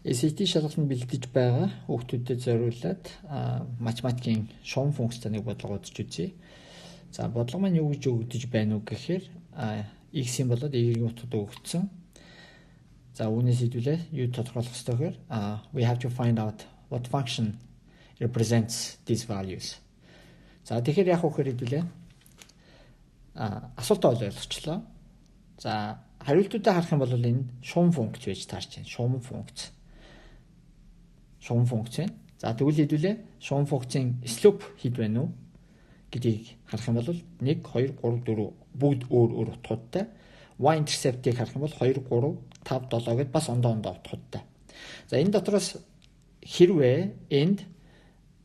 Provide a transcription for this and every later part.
SAT шалгалтанд бэлдэж байгаа хүүхдүүдэд зориулаад математикийн шуван функцтай нэг бодлого үзэж үзье. За, бодлого маань юу гэж өгдөж байна уу гэхээр x-ийн болоод y-ийн утгад өгөгдсөн. За, үүнээс хэдүүлээ юу тодорхойлох ёстой гэхээр we have to find out what function represents these values. За, тэгэхээр яг үхээр хэдүүлээ асуултаа бол ойлгочлоо. За, хариултуудаа харах юм бол энэ шуван функц байж таарч байна. Шуван функц. Шуван функц байна. За, тэгвэл хэдүүлээ шуван функцийн slope хэд байна уу гэдгийг харах юм бол 1 2 3 4 бүгд өөр өөр утгуудтай. Y intercept-ийг харах юм бол 2 3 5 7 гэдээ бас ондоо ондоо утгуудтай. За, энэ дотроос хэрвээ энд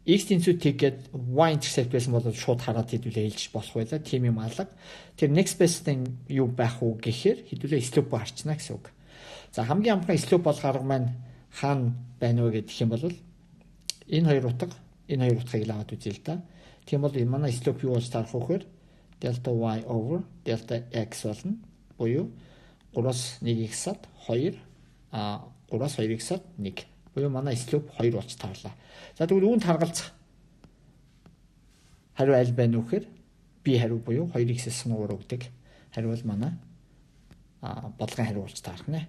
x тэнцүү t гээд y intercept байсан бол шууд хараад хэдүүлээ хэлж болох байлаа. Тийм юм алга. Тэр next best-ийн юу байх уу гэхээр хэдүүлээ slope харчна гэсэн үг. За, хамгийн амархан slope болох арга маань хаана байна вэ гэх юм бол энэ хоёр утга, энэ хоёр утгыг л аваад үзье л да. Тийм бол манай slope юу болж таарах вэ гэхээр delta y over delta x болно. Буюу 3-аас 1 x-ад 2, 3-аас 2 x-ад 1. Буюу манай slope 2 болж таарлаа. За, тэгвэл үүнд харгалзах хариу аль байна вэ гэхээр B хариу буюу 2x-ээс 3 гэдэг хариу бол манай бодлогын хариу болж таарах нэ.